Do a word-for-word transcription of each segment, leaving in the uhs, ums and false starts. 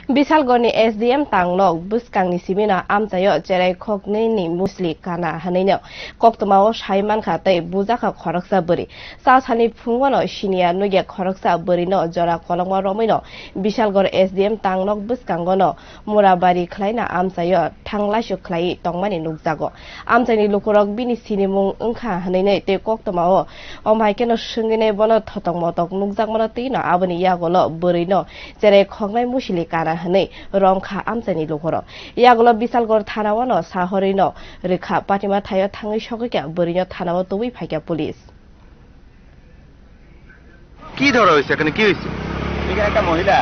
Bisalgorni S D M tangnok bwskangni simino amchaio cherai khoknwini musli kana hwnwino koktwmao sai mankha tei bujakha khoroksa bwrwi. Sa sani phungono siniya nugya khoroksa bwrwino jora kolokma romwino Bisalgor S D M tangnok bwskangono murabari khlaina amchaio thanglaisuk khlaiwi tongmani nukjago. Amchaini lukurok bini sinimung wngkha hwnwi tei koktwmao omhai kheno swngwi bono thotok motok nukjakmano twi no aboni yagulo bwrwino cherai khoknai musili kana hwnwi romkha amchaini lukurok. Yagulo Bisalgor thanao no sahorwi no rwkha, patima thaio thangwi sogwikha bwrwino thanao tubui phaikha police. কি ধরা হয়েছে? এখানে কি হয়েছে? এখানে একটা মহিলা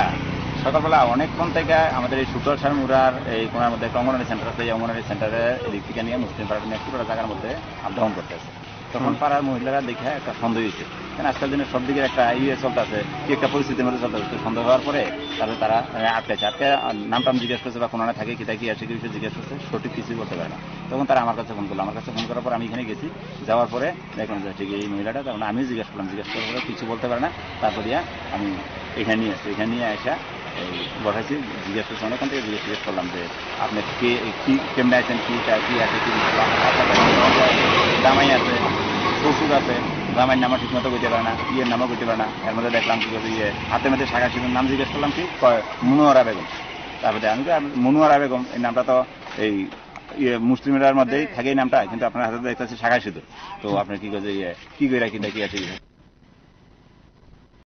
সকালবেলা অনেকক্ষণ থেকে আমাদের এই শুক্লাল সারমুরার এই কোনার মধ্যে একটা অঙ্গনারী সেন্টার আছে, এই অঙ্গনারী সেন্টারে এদিক থেকে নিয়ে মুসলিম পাড়া নিয়ে একটু পাড়া জায়গার মধ্যে আপ ডাউন করতেছে। তখন পাড়ার মহিলারা দেখে একটা সন্দেহ হয়েছে, কারণ আজকাল দিনে সব দিকে একটা ইয়ে চলতেছে, কি একটা পরিস্থিতির মধ্যে চলতেছে। তো সন্দেহ হওয়ার পরে তারপরে তারা আহ, আটকেছে, আটকে নাম টাম জিজ্ঞেস করছে বা কোনানে থাকে, কিতা কি আছে, কি বিষয়ে জিজ্ঞেস করছে, সঠিক কিছুই বলতে পারে না। তখন তারা আমার কাছে ফোন করলো, আমার কাছে ফোন করার পর আমি এখানে গেছি, যাওয়ার পরে দেখলাম যে ঠিক এই মহিলাটা, তখন আমি জিজ্ঞেস করলাম, জিজ্ঞেস করার পরে কিছু বলতে পারে না। তারপর দিয়া আমি এখানে নিয়ে আসছি, এখানে নিয়ে আসা এই বসাইছি, জিজ্ঞেস করছি, অনেকক্ষণ থেকে জিজ্ঞেস জিজ্ঞেস করলাম যে আপনি কে, কি, কেমনে আছেন, কি চাই, কি আছে, কি বিষয়, আপনার কাছে জামাই আছে, শ্বশুর আছে, জামাইয়ের নামও ঠিক মতো করতে পারে না, ইয়ের নামও করতে পারে না। এর মধ্যে দেখলাম কি বলে ইয়ে হাতে মধ্যে শাখা সিঁদুর, নাম জিজ্ঞেস করলাম কি, কয় মনোয়ারা বেগম। তারপরে আমি তো, আমি মনোয়ারা বেগম এই নামটা তো এই ইয়ে মুসলিমরার মধ্যেই থাকে এই নামটা, কিন্তু আপনার হাতে দেখতেছি শাখা সিঁদুর। তো আপনি কি করে ইয়ে কি করে রাখি দেখি আছে